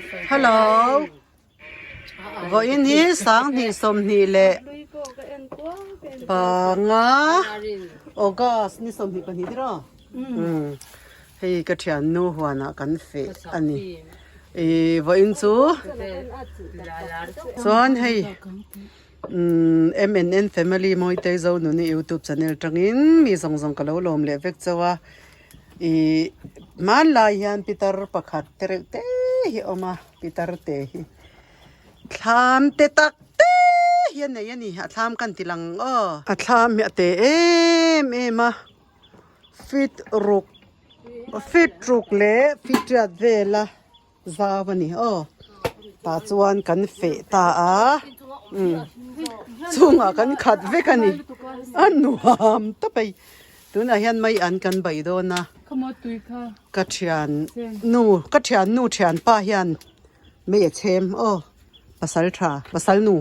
Hello vawiin hi sanghnih sawmhnih leh panga August ni 22 tiraw umm hei ka thiannu huanah kan feh a ni ih vawiin chu chuan hei umm MNN family Mawitei Zonuni youtube channel tangin mi zawng zawng ka lo lawm leh vek chauh a. Ih hmanlai hian pitar pakhat te reuh te hi a awm a pitar te hi thlam te tak te hi a nei a ni a thlam kan ti lang aw a thlam hi a te em em a feet ruk feet ruk leh feet riat vel a. Zau a ni aw tah chuan kan feh ta a umm chungah kan khat vek a ni a nuam tawp a tunah hian mai an kan bei dawn a ka thian nu ka thian nu thian pa hian mei a chhem aw pasal tha pasal nu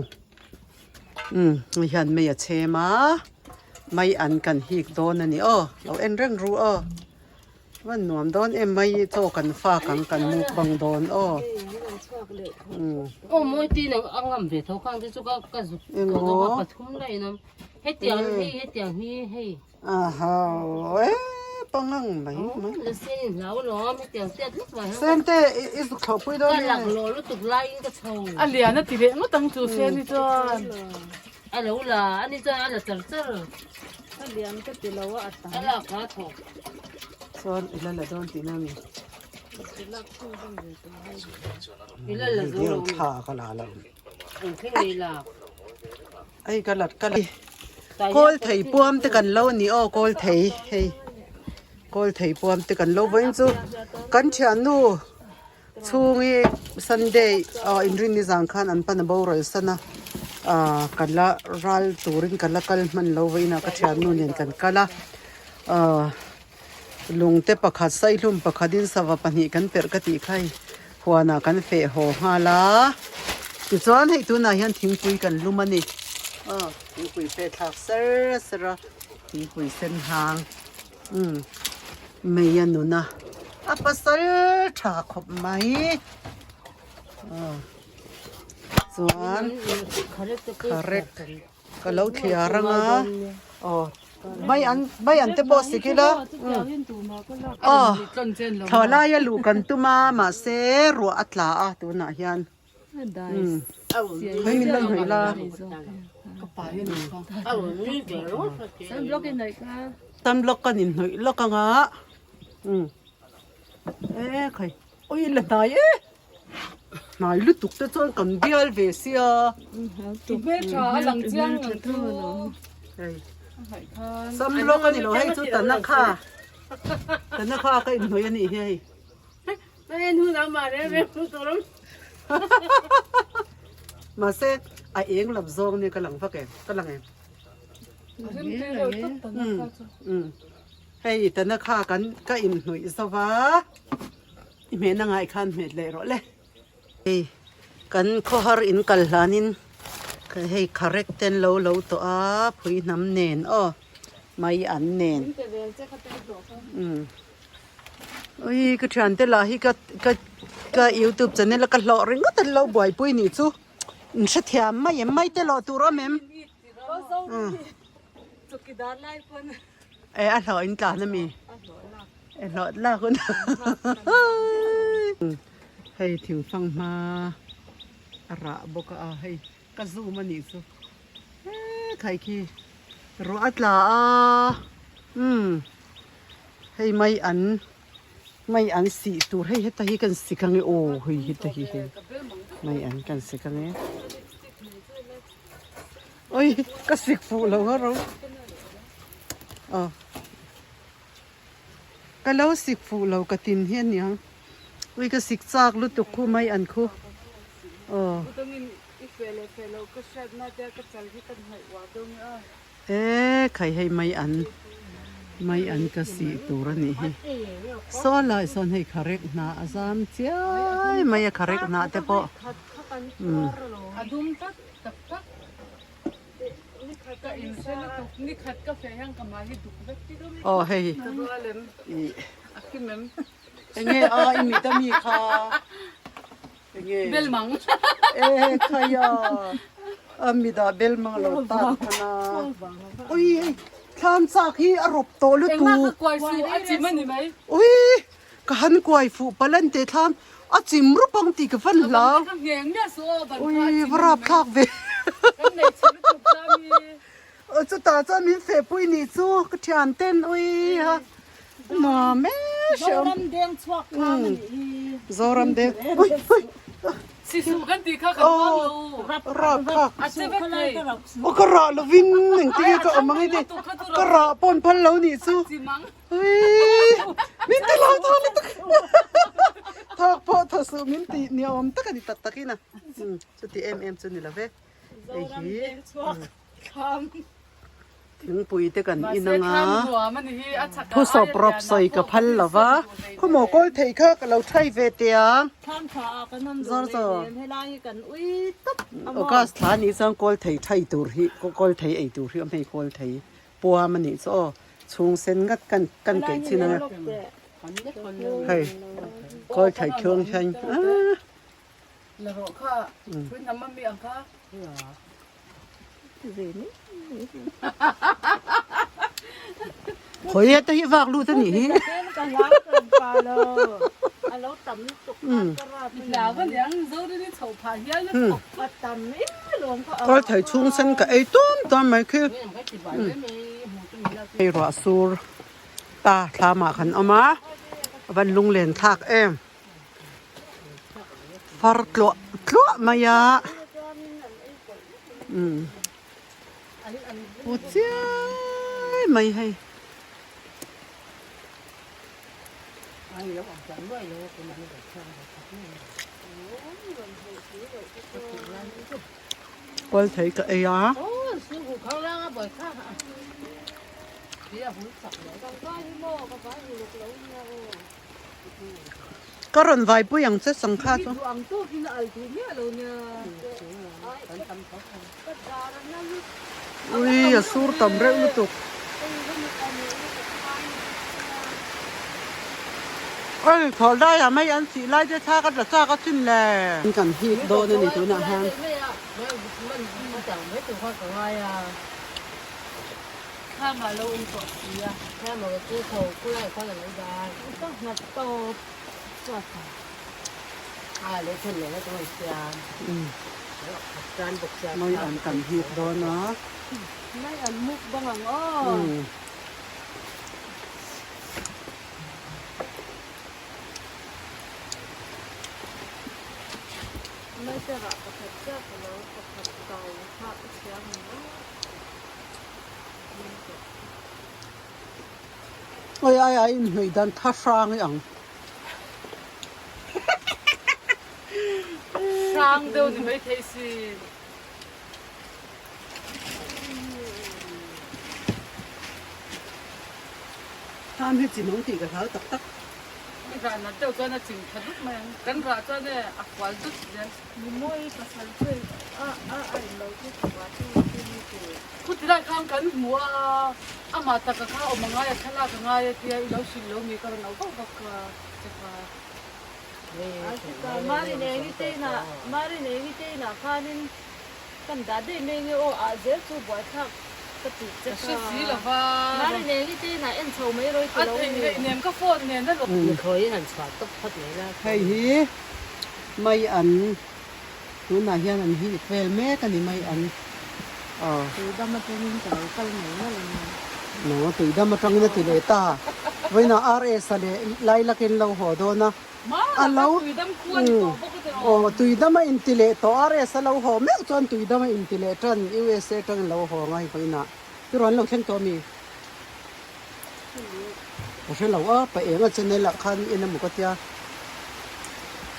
umm hei hian mei a chhem a mai an kan hik dawn a ni aw lo en reng ru aw. Van nuam dawn em mai chaw kan fak ang kan mukbang dawn aw. Aw mawi tin ang a ngam ve tho khang te chu ka ka zuk ka zawk a pathum la in awm hetiang hei hetiang hi hei. Aha e pangang mai mai. La sen in hlau alawm hetiang tiat lek mai. Sen te i zuk thlawh pui dawn nge. Ka laklawh lutuk laiin ka chho. A lian a ti leh ngawt ang chu sen hi chuan. A lo la ani chuan a la char char. A lian ka ti lo a a tam. A lak kha a thawk. Chuan i la la dawn tihna a mi? I la la zo lo. Thla ka la lo. Eng thleng nei lak. Ai ka lat ka la. Kawl thei puam te kan lo ni aw kawl thei hei. Kawl thei puam te kan lo vawiin chu kan thiannu Chhung hi Sunday ah inrinni zan khan an pan a boral san a ah kan la ral turin kan la kal hman lo vawiinah ka thiannu nen kan kal a ah lungte pakhat saihlum pakhatin sava pahnih kan perh ka tih kha hei huanah kan feh haw nghal a tichuan hei tunah hian thingpui kan lum a ni aw thingpui fe thlak ser ser a thingpui sen hang. Umm mei a nun a a pasal tha khawp mai aw chuan kharek ka lo thliar anga aw mai an mai an te pawh sik ila aw thla laia luh kan tum a mahse ruah a tla a tunah hian. Umm khawi min lo hnawih la sunblock kan inhnawih lawk anga umm e khai ui la hnai e hnai lutuk te chuan kan bial ve sia hei sunblock a ni lo hei chu tanakha tanakha ka inhnawih a nih hi hei. Mahse a eng lam zawng nia ka lang vak em ka lang em umm hei tana kha kan ka inhnawih zo va i hmehna ngai khan hmet leh rawh le hei kan khawhar in kal hlanin hei kharek ten lo lo tawh a phui hnam nen aw mai an nen umm. Ui ka thiante lah hi ka ka ka youtube channel a ka hlawh ringawt an lo buaipui nih chu in hrethiam mai em mai te lawh tur awm em e a hlawh in tlan ami e hlawh lak hun hei thingfang hma a rah bawk a hei ka zoom anih chu he khai khi ruah a tla a umm. Hei mai an mai an sih tur hei heta hi kan sik ange aw hei heta hi hei mai an kan sik ange oi ka sik fuh lo a ro aw ka lo sik fuh lo ka tin hi aniang ui ka sik chak lutuk khu mai an khu aw. E khai hei mai an mai an ka sih tur a nih hi saw lai sawn hei kharek hnah a zam chiai mai a kharek hnah te pawh umm. Aw hei ih enge a i mit a mi kha. nge? Belmang. E khaia a mida belmang lo tak thana. Ui hei thlam chak hi a rawp tawh lutuk. Engmah ka kuai su a chim a ni mai. Ui ka han kuai fuh palan te thlam a chim rup ang tih ka van hlau. Ka ngheng miah su aw ban kha a chim a ni mai. Ui va rap thlak ve. Kan nei chhe lutuk ta mi. Chutah chuan min fehpui nih chu ka thian ten ui ha nuam e hreawm. Zoram deng chhuak khang a nih hi. Zoram deng ui ui. Sisu kan tih kha kan uang lo. Rap kha. A che vek thei. Aw ka rah lovin engtin nge ka awm ang hei te ka rah pawn phal lo nih chu. Ui min ti lo thaw lutuk. Thawk pawh thaw suh min ti ni awm tak a ni tak takin a. Chuti em em chu ni lo ve. Hei hi. Thingpui te kan in anga thusawp rawp sawi ka phal lo va, khawmaw kawl theih kha ka lo thai ve teh a, zawr zawr August thla anih chuan kawl thei thai tur hi kawl thei ei tur hi awm hei kawl thei puam anih chu aw chhung sen ngat kan kan keih chin anga hei kawl thei khiang hian aaa. La rawh kha pui hnam a mi ang kha. Khawi he te hi vak lut a nih hi. Kawl thei chhung sen ka ei tuam tuam mai khi. Hei ruah sur ta thlamah kan awm a, a van lunglen thlak em. Far tluah tluah mai a umm pu chiai mai hei. Kual thei ka ei a. Ka rawn vaipui ang che sangkha chu. Ui a sur tam reuh lutuk. Oi thawl dai ah mai an sih lai te thla ka tla chak a chin le. Kan hit dawn a ni tunah hian. Thlam ah lo awm tawh si a. Thlam ah ka chu tho kulai khuan a lo dan. Ka nghat tawp chuat a. A leh then leh na chu an siam. Khat tan bawk sia. Mai an kan hip dawn a. Mai an muk bang ang aw. Mai te rah pakhat chiah ka lo pakhat kau kha ka thiam ang aw. Oi ai ai inhnawih dan tha hrang i ang. Hrang deuh ni mai thei si. Tham hi chinawng tih ka hlau tak tak. I rah nat deuh chuan a ching tha dut mai ang. Kan rah chuan e a kual dut zel. Ni mawi pasal chu a a a in lo chu chhua chu chu ni tur. Khuti lai khan kan hmu a, amah taka kha awm a ngai a, thlalak a ngai a tia i lo hrilh lo mi ka rawn au vak vak ka che kha. Mari nengi te inah Mari nengi te inah khanin kan dah daih mai nge aw ah zel chu buaithlak ka tih che kha. Ka hre si lo va. Mari nengi te inah en chho mai rawi ti lo A theih leh nem ka phone nen a lo. Mikhawiin an chhuah tawp phawt mai la. Hei hi mai an tunah hian an hit vel mek a ni mai an aw. Tuidam atangin ka lo kal mai nalh a nia. No tuidam atangin a ti leh ta. Vawiinah RS a leh Lailakin lo haw dawn a. A lo aw tuidam a inti leh tawh RS a lo haw meuh chuan tuidam a inti leh tan USA atangin lo haw ngai vawiinah. Ti rawn lo thleng tawh a mi? Ka hre lo a, pa enga channel ah khan en emaw ka tia.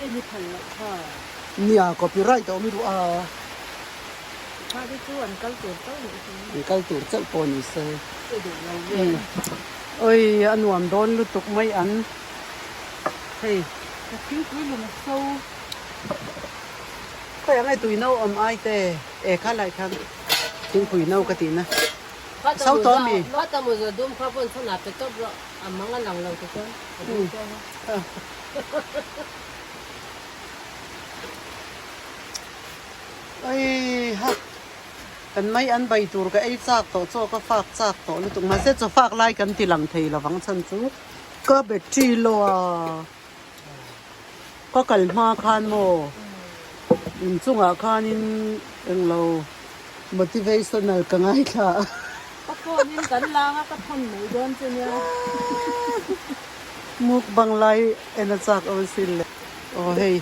En i phal loh kha. Nia, copyright a awm duh a. Kha te chu an kal tur chauh nih hi. An kal tur chauh pawh ni se. Oi, a nuam dawn lutuk mai an. Hei. Ka thingpui lung a so. Khawi ang e tui no awm ai te, e kha lai khan thingpui no ka tihna. Sau tawh ami? Oi ha kan mai an bai tur ka ei chak tawh chaw ka fak chak tawh lutuk mahse chaw fak lai kan ti lang thei lovang chhan chu ka battery low a ka kal hma khan maw inchungah khanin englo motivational ka ngaithla a. Ka phone in kan lang a ka thawn mai dawn che nia. Mukbang lai en a chak awm sin le. Aw hei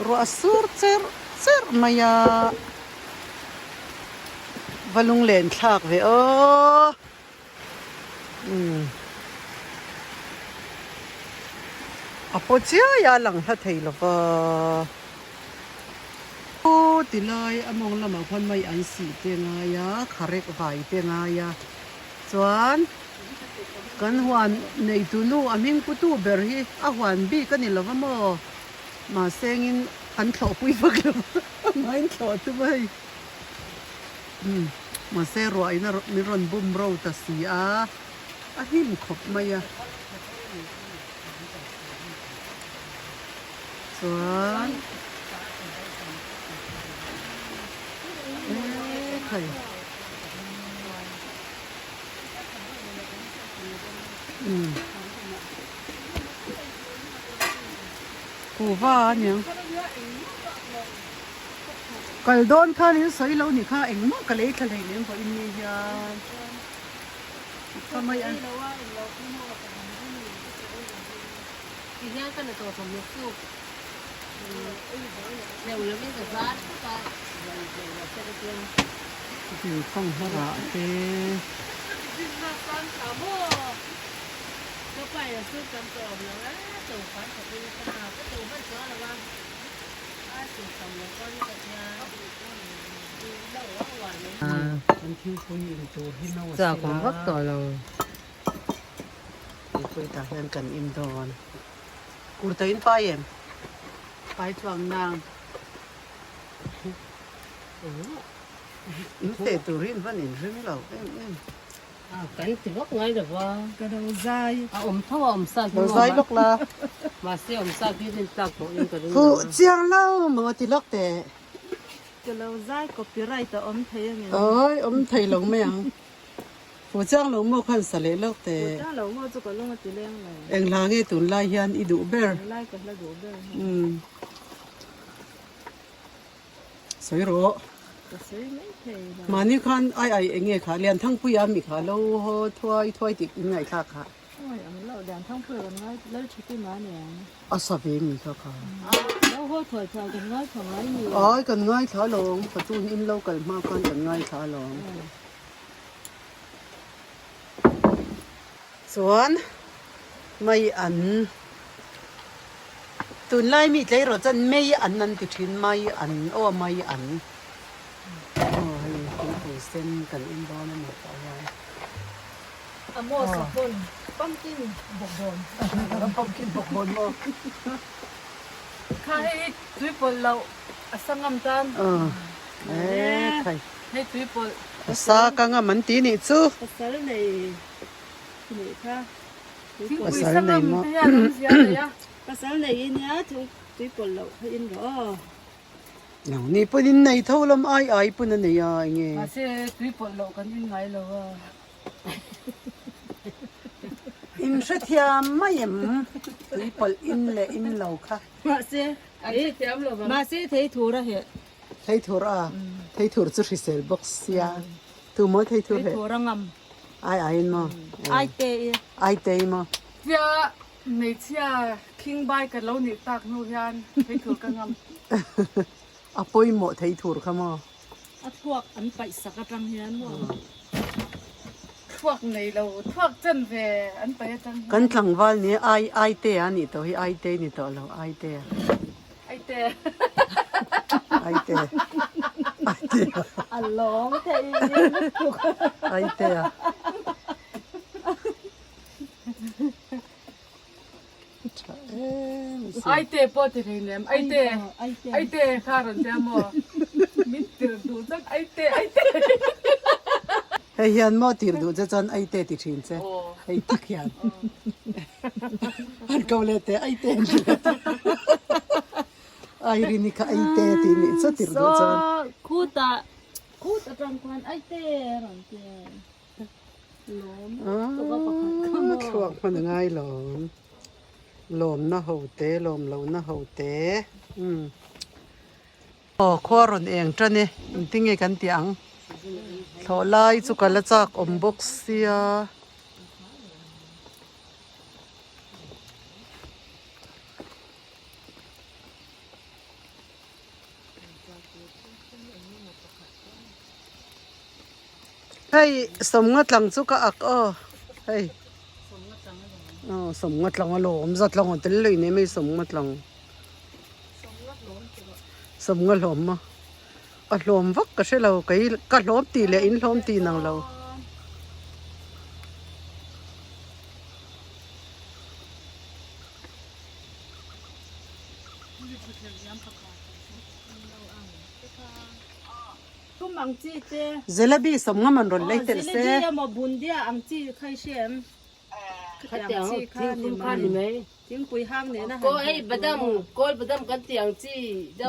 ruah a sur cherh cherh mai a, va lunglen thlak ve aw umm a paw chiai a lang hla thei lo va aw ti lai a mawng lamah khuan mai an sih te ngai a kharek vai te ngai a chuan kan huan neitu nu a hming putu ber hi a huan bik a ni lo va maw mahse engin an thlawhpui vak lo va amahin thlawh a tum a hei umm mahse ruahina min rawn bum ro ta si a a hnim khawp mai a chuan ekhai. Kuhva a niang. Kal dawn khan in sawi lo ni kha engmah ka lei thla hlei nem vawiin ni hian ka mai a. Thingfanghma rah te. Kan thingpui in tur hi no a sela. Thingpui tah hian kan in dawn. Kurta in pai em? Pai chuang nang. In feh tur hi in van in ring lo em em. Kan ti vak ngai lo va. Ka lo zai. A awm tho a awm sa Lo zai lawk la. Mahse awm sa khi rin tlak tawh in ka ring lo. Huh chiang lo maw ti lawk teh. Ka lo zai copyright a awm thei a ngem? Awi awm thei lo mai ang. Huh chiang lo maw khan sa leh lawk teh. Huh chiang lo maw chu ka lung a ti leng lo. Eng hla nge tunlai hian i duh ber? Tunlai ka hla duh ber. Umm. Sawi rawh. Ka sawi mai thei lo. Mahni khan ai ai eng nge kha Lianthangpuia ami kha lo haw thuai thuai tih in ngaihthlak kha. Awi ang lo Lianthangpuia kan ngai lal tha kim a niang. A sa ve mi kha kha. Lo haw thuai thuai kan ngaithla ngai mi. Ai kan ngaithla alawm Fatun in lo kal hma khan kan ngaithla alawm. Chuan mai an tunlai mi tleirawl chuan mei an an ti thin mai an aw mai an aw hei thingpui sen kan en dawn a ni tah hian. Amos a pawn pumpkin bawkbawn. Pumpkin bawkbawn maw. Kha hei hi tui pawlh loh a sangam tan. Aw e khai. Hei tui pawlh. A sa ka ngam an ti nih chu. Pasal nei nih kha. Thingpui sangam te hian awm zia nei a. Pasal nei i nia tui pawlh loh kha in rawh aw. Nang ni pawn in nei tho lam ai ai pawn a nei a enge. Mahse tui pawlh loh kan in ngai lo a. In hrethiam mai em? Tui pawlh in leh in lo kha. Mahse An hrethiam lo vang. Mahse thei thur a heh. Thei thur a, thei thur chu hrisel bawk sia. Tu maw thei thur heh? Thei thur a ngam. Ai ai in maw? Ai te i. Ai te i maw? Tia hmeichhia khing bai ka lo nih tak hnu hian thei thur ka ngam. A pawimawh thei thur kha maw? A thluak an paih sak atang hian maw? Thluak nei lo, thluak chen ve an paih atang hian. Kan tlangval ni ai ai te a nih tawh hi, ai te ni tawh lo, ai te. Ai te. Ai te. Ai te. A lawng thei lutuk. Ai te a. Tha em si. Ai te pawh ti hlei nem. Ai te. Ai te kha rawn tia maw? Min tir duh chuan ai te ai te. Hei hian maw tir duh che chuan ai te ti thin che. Hei tak hian. An ko leh teh ai te an ti leh teh. Irene kha aite tih nih chu tirh duh chuan. Saw khutah khut atang khuan aite a rawn ti a. Lawm tawk a pakhat kha maw. Thluak hman a ngai lawm. Lawmna ho te lawm lohna ho te. Umm. Aw khua rawn eng tan e engtinge kan tih ang. Thlawh lai chu ka la chak awm bawk sia. Hei sawmnga tlang chu ka ak aw hei aw sawmnga tlang alawm za tlang a tel lo in em hei sawmnga tlang sawmnga hlawm maw a hlawm vak ka hre lo kei ka hlawm tih leh in hlawm tih nang lo. Jalebi sawm ngam an rawn lei tel se.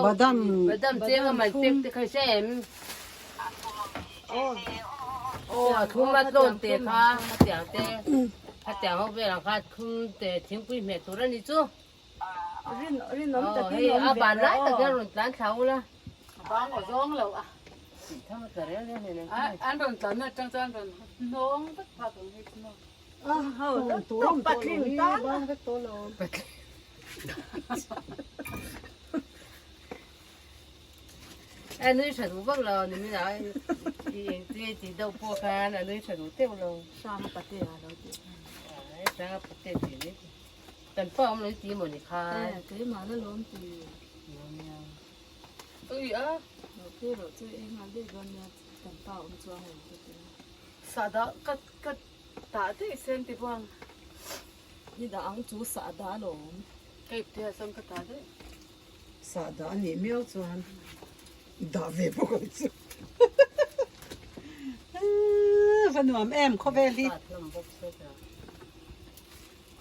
Badam. Rinawm takin awm ve rawh aw. Bang aw zawng lo a. An rawn tlanna atang chuan an rawn hnawng vek phak ang hei chu maw. Patling tan a. A nui tha duh vak lo ni min a i eng te tih deuh pawh khan a nui tha duh teuh lo. Hrang a pate a lo tih khan. Hrang a pate tih mai chu. Kan pa awm lo i ti maw ni khan. E keimah na lawm ti. Ui a. Lo te rawh chu eng nghal daih dawn nia kan pa awm chuang lo ka ti. Sahdah ka ka tah daih sen ti buang. Ni dah ang chu sahdah lawm. Ka ip te ah chuan ka tah daih. Sahdah a nih miau chuan dah ve bawk ang chu. Va nuam em khawvel hi.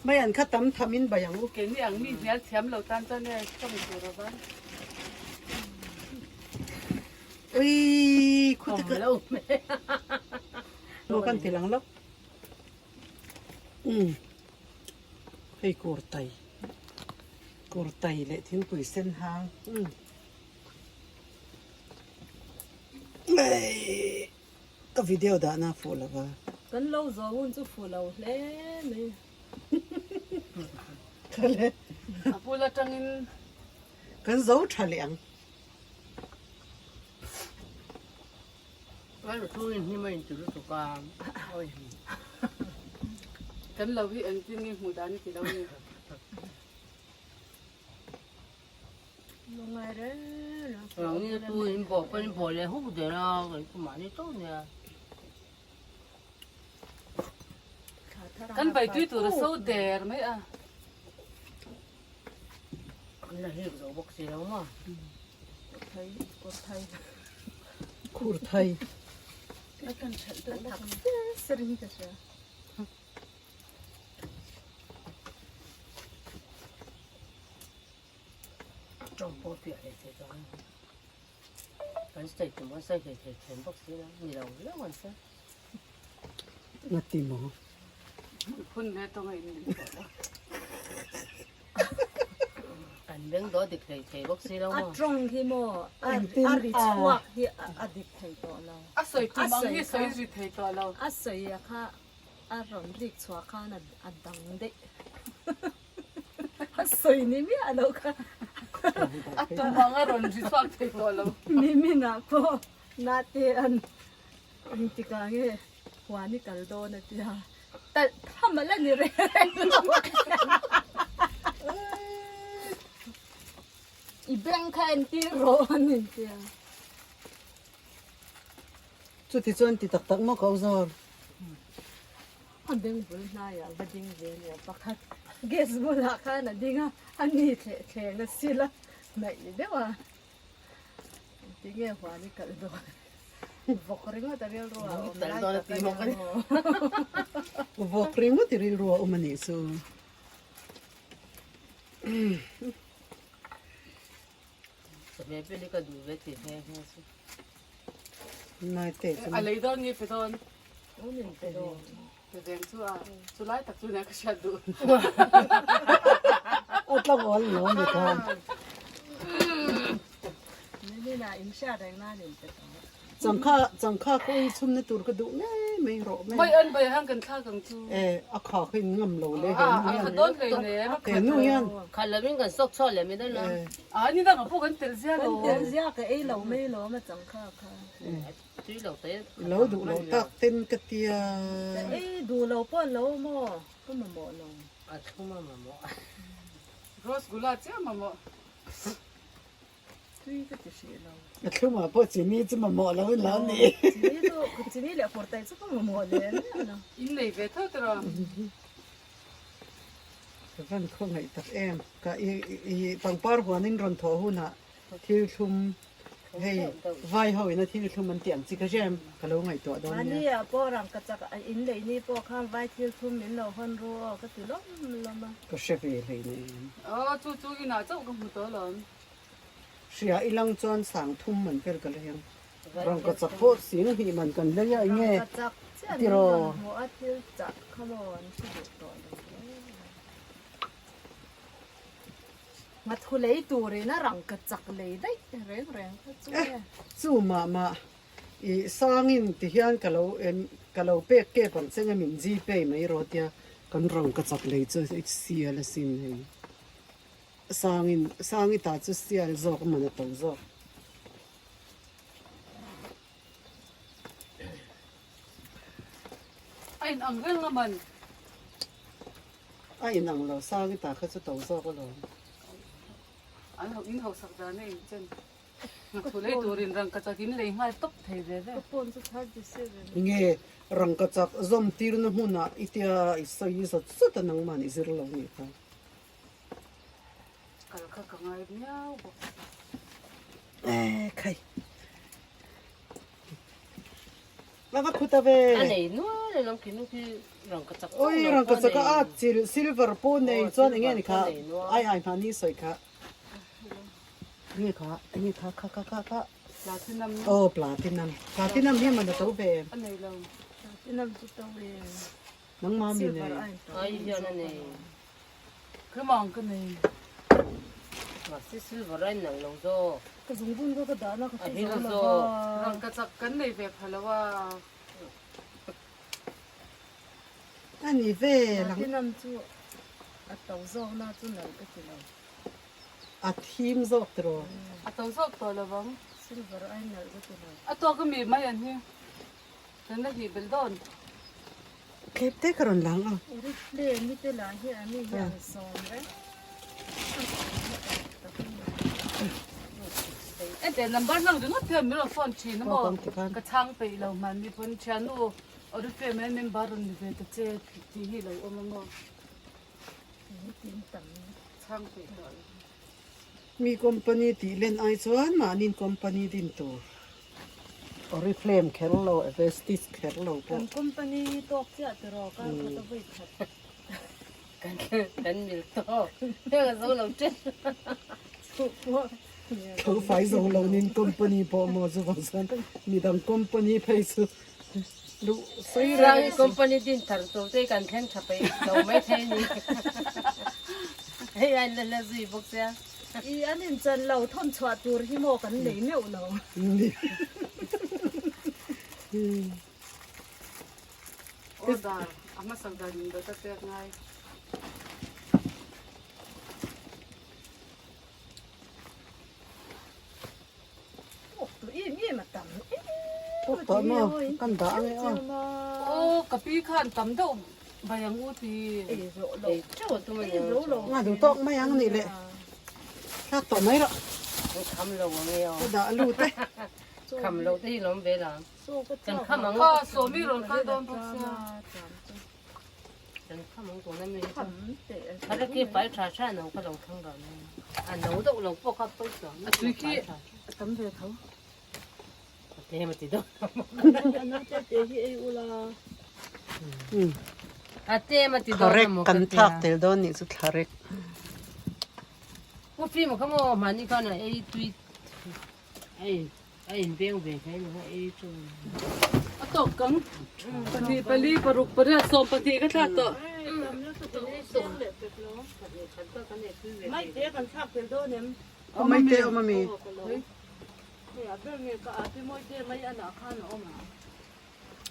Mai an kha tam tham in bai ang u. Keini ang mi hnial thiam lo tan chuan e tawng tur a van. Ui khuti ka. Maw kan ti lang lo. Umm hei kurtai kurtai leh thingpui sen hang umm ei ka video dahna a fuh lo va. Kan lo zawh hun chu fuh lo hle mai. Thale. A bul atangin kan zo tha leh ang. Kan lo hi engtin nge hmuh dan i ti lo ni. Kan bai tui tur a so der mai a. Khur thai. Nga ti maw? Phun he tawng a in A tawng hi maw a ri chhuak hi a dik thei tawh lo. A sawi tum ang hi sawi ri thei tawh lo. A sawi a kha a rawn rik chhuah khan a dang daih. A sawi ni miah lo kha. A tum ang a rawn ri chhuak thei tawh lo. Niminah pawh Nate an engtikah nge huan i kal dawn a tia. Talh tham a la ni reng reng lo. I beng kha entir rawh a ni tia. Chuti chuan ti tak tak maw ka u zawr. A beng bul hnaiah va ding ve nia pakhat gas bulah khan a ding a, a ni thleh thleng a sil a, hnaih deuh a. Tinge huan i kalh dawn? Vawk ringawt a rilru a awm lai tak a ni maw? Vawk ringawt i rilru a awm a nih chu. Chawhmeh vel hi ka duh ve tih nghe nghe chu. Nai te chu. A lei dawn nge pe dawn? Aw min pe dawn. Pe veng chu a chu lai tak chu nia ka hriat duh. A tlangval lo ni khan. Ni na in hriat reng nan in pe tawh. Changkha changkha ka ui chhum na tur ka duh ngei mai rawh mai. Mai an bai hang kan thlak ang chu. E a kha kha in ngam lo le he nu hian. A dawn hlei nem. He nu hian. Kha lovin kan sawk chhuak leh mai dawn lo. A ni dang ah pawh kan tel zia lo. Kan tel zia ka ei lo mai lo a changkha kha. Tui lo te. Lo duh lo tak ten ka tia. Ka ei duh lo pawh lo maw ka mamawh lo. A thlum a mamawh. Rosgula chiah mamawh. Tui ka ti hrih lo. A thlumah pawh chini chu mamawh lo in lo ni. Chini chu chini leh fur tai chu ka mamawh leh miah lo. In nei ve tho tawh a. Ka van khawngaih tak em. Ka i i pangpar huanin rawn thawh hunah thil thlum hei vai ho ina thil thlum an tih ang chi ka hria em ka lo ngaihtuah dawn nia. Mahni ah pawh rang ka chak a in lei ni pawh khan vai thil thlum min lo hawn ru aw ka ti lawm lawm a. Ka hre ve hlei nen. Aw chu chu inah chauh ka hmu tawh alawm. Hria i lang chuan sang thum man vel ka lei ang. Rang ka chak pawh sing hnih man kan lei a enge Rang ka chak chiah min tiraw. rawn hmuh a thil chah kha maw an hre duh tawh lo hle. Ngathu lei turin a rang ka chak lei daih reng reng kha chu Eh chu mah mah i sangin ti hian ka lo em ka lo pek kep ang che nge min gpay mai rawh tia kan rang ka chak lei chu sial asin hei. Sangin Sangi ta chu sial zawk a man a to zawk. A in ang reng a man. A in ang lo Sangi ta kha chu to zawk alawm. An ho in hausak dan a in chen. Thu lei turin rangkachak in lei nghal tawp thei ve ve. Ka phone chu 37. Nge rangkachak zawm tirna hmunah i tia i sawi zawt zawt a nangmah nih zir lo nih kha. Kal kha ka ngai miau bawk. Eh khai. Va va khuta ve. A nei nual alawm khi nu khi rangkachak Oi rangkachak a at chil silver pawh nei chuan enge ni kha ai ai hmahni sawi kha. Enge kha enge kha kha kha kha kha. Platinum. Oh platinum. Platinum hi man a to ve. A nei lo. Platinum chu to ve. Nangmah mi nei. Ai hian a nei. Keimah ka nei. Mahse silver a inang lo zawk. Ka zungbun kha ka dahna ka hre zo lo va. Rangkachak kan nei ve pha lo a. A ni ve lang. Platinum chu a to zawk na chu nalh ka ti lo. A thim zawk tiraw? A to zawk tawh lo vang. Silver a inalh ka ti lo. A tawk a mi mai an hi. Kan la hnih belh dawn. Thlep te ka rawn lang a. Oriflame hi te lah hi a mi hian sawm reng. Ente number nang ringawt hian min rawn phone thin a maw? Ka chhang peih lo hman mi pawn thiannu Oriflame an member rawn ni ve ta che tih hi lo awm a maw? Chhang peih tawh lo. Mi company tih len ai chuan mahni company din tur Oriflame kher lo Vestige kher lo pawh. Kan company hi tawk chiah tiraw kar khat a vawi khat. Kan mil tawk heng a zo lo ṭen. Tho fai zo lo nin company pawh maw chuvang chuan midang company phei chu luh sawi reng. Sang company din thar tur te kan thleng tha peih lo mai thei a ni. Hei a in la hla zui bawk sia. I an inchan lo thawn chhuah tur hi maw kan nei meuh lo. Order a hmasak dan in dawt a pek ngai. Pawk tawh maw kan dah ang e aw. Aw ka pi khan tam deuh bai ang u ti. Nga duh tawk mai ang nih leh thlak tawh mai rawh. Kham lo ang e aw. Ka dah lut e. Kham lo te hi lawm ve la. Kan kham ang. Kha sawmi rawn kal dawn bawk sia. Kan kham ang tuna mi hi chu. Kha khi fai tha tha no kha lo thang dan. A no deuh lo pawh kha pawi chuang. A tui khi a tam ve tho. A tlem a ti deuh. A tlem a ti dawn Tharek emaw kan ka tia. thlak tel dawn nih chu tharek. Pu Fima kha maw mahni khan a ei tui. A a in veng ve thei lo a ei chu. A tawk kang pahnih pali paruk pariat 12 ka thlak tawh. Maite kan thlak tel dawn em? Aw maite awm ami.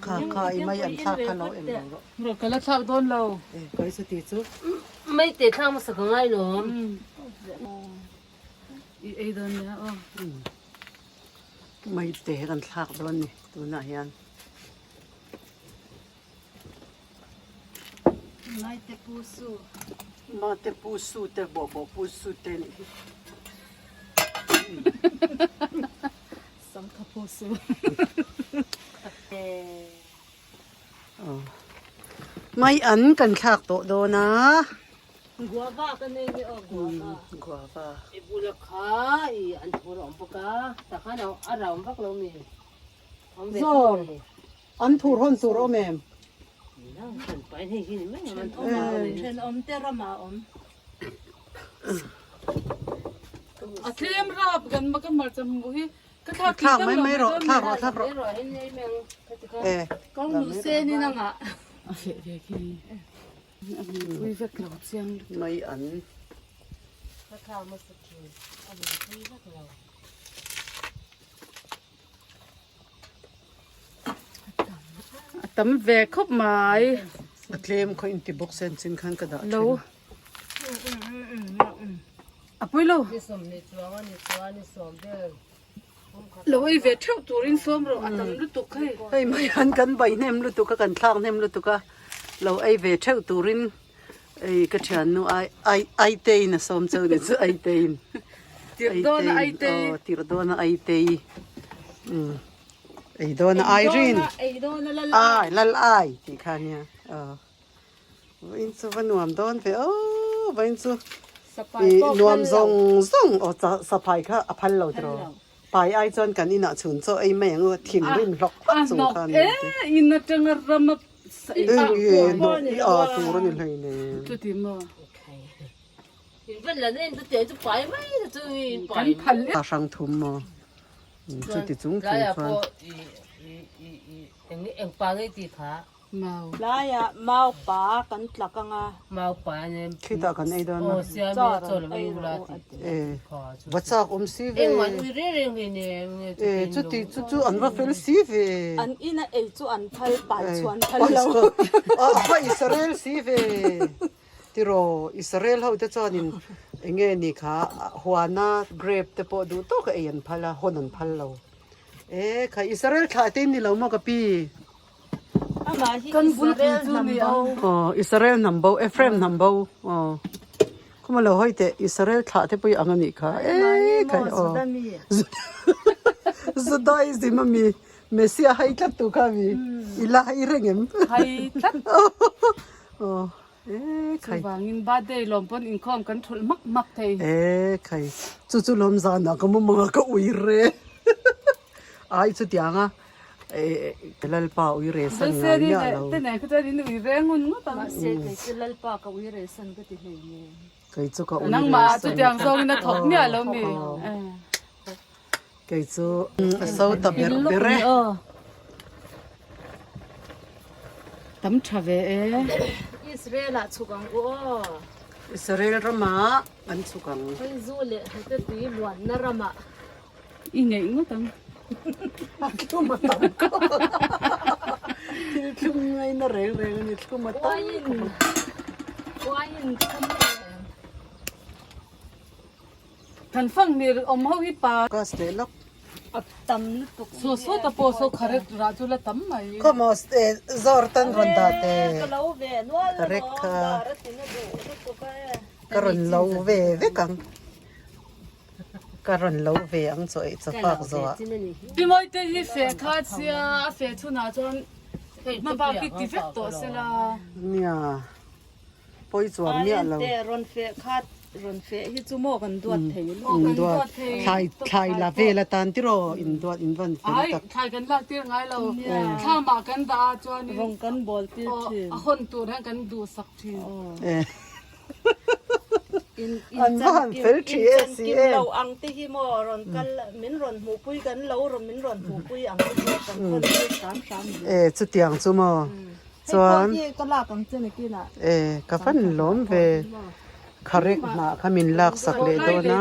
Kha kha i mai an thlak kha lo en lo rawh. Rawh ka la thlak dawn lo. E kai chu ti chu. Maite thlak hmasa ka ngai lawm. I ei dawn nia aw. Maite kan thlak dawn ni tunah hian. Maite pu su. Mate pu su te bawh bawh pu su te nih hi. Sangkha pu su. Mai an kan thlak tawh dawn a. Guava ka nei nge aw guava. Guava. I bula kha i an thur a awm bawk a. Takhan a rau vak lo mi. Awm ve Zawr. An thur hawn tur awm em? Thenawm te ramah awm. A tlem rap kan ma ka hmarcha hmuh hi ka thlak Thlak mai mai rawh, thlak rawh, thlak rawh. Eh. Kawng lu sen in a ngah. A feh ve khi. A pui vek lo chiang lutuk. Mai an. Ka thlak hmasa thin. A pui vek lo. A tam ve khawp mai. A tlem khaw inti bawk sen chin khan ka dah thin. Lo. A pui lo. Lo ei ve theuh turin sawm rawh a tam lutuk hei. Hei mai han kan bai hnem lutuk a kan thlak hnem lutuk a lo ei ve theuh turin ei ka thiannu ai ai aitein a sawm cheu ni chu aitein. Tirh dawn a aitei. Aw tirh dawn a aitei. Umm ei dawn a Irene. Ei dawn a lal ai lal ai tih kha nia aw. Vawiin chu va nuam dawn ve aw vawiin chu ih nuam zawng zawng aw saphai kha a phal lo tiraw. Pai ai chuan kan inah chhun chaw ei mai ang u thinrim hlawk hlawk chung kha a ni ang ti. In atanga ram a Eng nge hnawk i a tur a ni hleinem. Chuti maw? In van la na in chu tiang chu pai mai na chu in pai. Kan phal A hrang thum maw? Chuti chung chung Tlaiah chuan. pawh i i i eng eng pa nge tih kha. Mau. Tlaiah mau pa kan tlak ang a. Mau pa nen. Khitah kan ei dawn a. Aw siam ila chaw lo ei ula tih. E va chak awm si ve. Engmah nui reng reng hle nen nge chu E chuti chu chu an va fel si ve. An ina ei chu an phal pai chu an phal lo. A va Israel si ve. Tiraw Israel ho te chuanin enge ni kha huana grape te pawh duh tawk a ei an phal a hawn an phal lo. E kha Israel thlah te in ni lo maw ka pi. Kan bul pui chu ni ang. Aw Israel hnam bo Ephraim hnam bo aw khawma lo hawi teh Israel thlah te pawh i ang a nih kha e khai aw Judaism a mi Messiah hai tlat tu kha mi i la hai reng em hai tlat aw e khai chuvangin birthday lawm pawn inkhawm kan thulh mak mak thei e khai chu chu lawm zanah ka mumanga ka ui re ai chutiang a Ka Lalpa ui re san ngai miah lo. Te nen kha chuan in ui re ngun ngawt ang. Mahse kei chu Lalpa ka ui re san ka ti hlei nge. Kei chu ka ui re san. Nangmah chutiang zawngin a thawk miah lo mi. Kei chu a so ta ber ber e. Tam tha ve e. Israel ah chhuk ang u aw. Israel ramah an chhuk ang. Zu leh hnute tui luanna ramah. I ngeih ngawt ang. A thlum a tam khawp a. Thil thlum ngaina reng reng a ni, thlum a tam khawp a. Uaiin thlum em. Kan fang mir awm ho hi pa. Gas leh lawk. A tam lutuk. Saw saw ta pawh saw kharet rah chu la tam mai. Khawmaw zawr tan rawn dah teh. Ka lo ve nual Rek kha. dar a ti na duh lutuk e. Ka rawn lo ve vek ang. Ka rawn lo ve ang chaw ei chaw fak zawh ah. Pi Mawite hi feh kha a chhia a feh chhunah chuan hma bak hi ti vek tawh se la. Nia pawi chuan miah lo. Te rawn feh kha rawn feh hi chu maw kan duat thei lutuk. Kan duat thei. Thlai thlai la vel atan tiraw in duat in van fel tak. Ai thlai kan lak tir ngai lo. Thlamah kan dah a chuanin. Rawng kan bawl tir thin. A hawn tur hian kan duhsak thin. An va han fel ṭhi e si Kim em. lo ang te hi maw rawn kal min rawn hmuhpui kan lo rawn min rawn hmuhpui ang te chu kan khawn tir hram hram ni. E chutiang chu maw chuan. Hei pawh hi ka lak ang che nakinah. E ka van lawm ve kharek hnah kha min lak sak leh dawn a.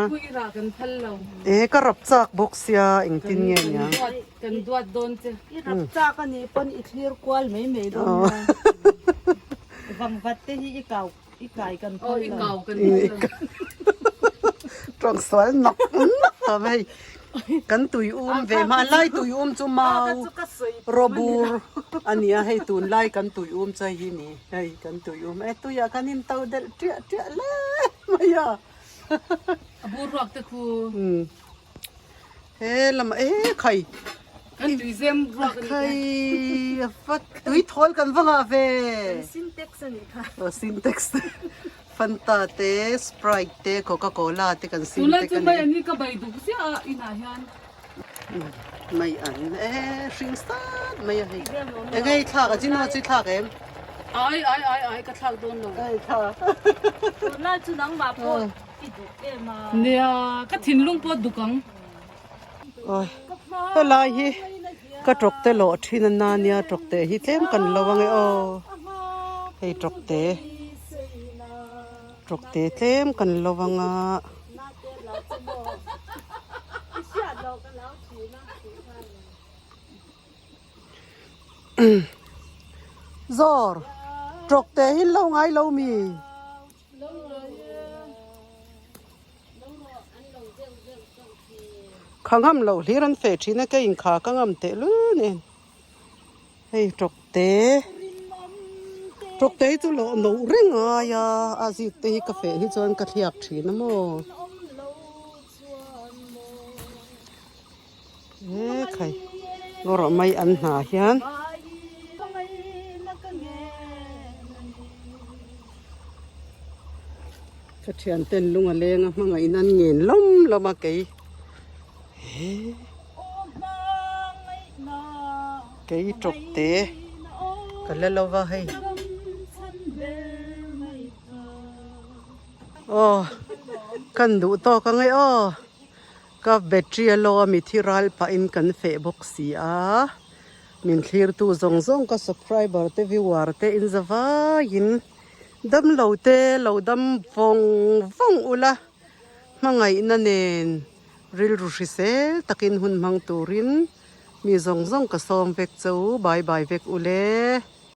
E ka rap chak bawk sia engtin nge niang. Kan duat dawn che. I rap chak a nih pawn i thlir kual mai mai dawn nia. Vangvat te hi i kau I kai kan phal lo. I kau kan phal lo. Tawng sual nawk nawk ta mai. Kan tui um ve hma lai tui um chu mau robur a nia hei tunlai kan tui um chu hei hi ni hei kan tui um e tuiah kan in to delh tiah tiah hle mai a. A bur ruak te khu. He lamah e khai. Kan tui zem ruak a ni te. Khai a va tui thawl kan va ngah ve. Kan sintex a nih kha. Aw sintex te Fanta te Sprite te Coca Cola te kan sintex a ni. Tunlai chu mai an hi ka bai duk ziah a inah hian. Mai an e hring sat mai a hei. Enge i thlak a chin aw chu i thlak em? Ai ai ai ai ka thlak dawn lo. Ai thlak. Tunlai chu nangmah pawh i duk em a. Nia ka thinlung pawh duk ang. Awi helai hi ka tawkte lawh thin a na nia tawkte hi tlem kan lo ang e aw hei tawkte tawkte tlem kan lo ang a. Zawr tawkte hi an lo ngai lo mi. Kha ngam loh hlir an feh thin a ka inkha ka ngam teh lul nen hei tawkte tawkte hi chu lawh no reng ngai a a zik te hi ka feh hi chuan ka thliak thin a maw he khai ngaw rawh mai an hna hian. Ka thian ten lung a leng a hmangaih in an ngen lawm lawm a kei he kei tawp te ka la lo va hei aw kan duh tawk ang e aw ka battery a lo a mi thi ral pah in kan feh bawk si a. Min thlirtu zawng zawng ka subscriber te viewer te in za vaiin damlo te lo dam vawng vawng ula hmangaihna nen rilru hrisel takin hun hmang turin mi zawng zawng ka sawm vek che u bye bye vek ule.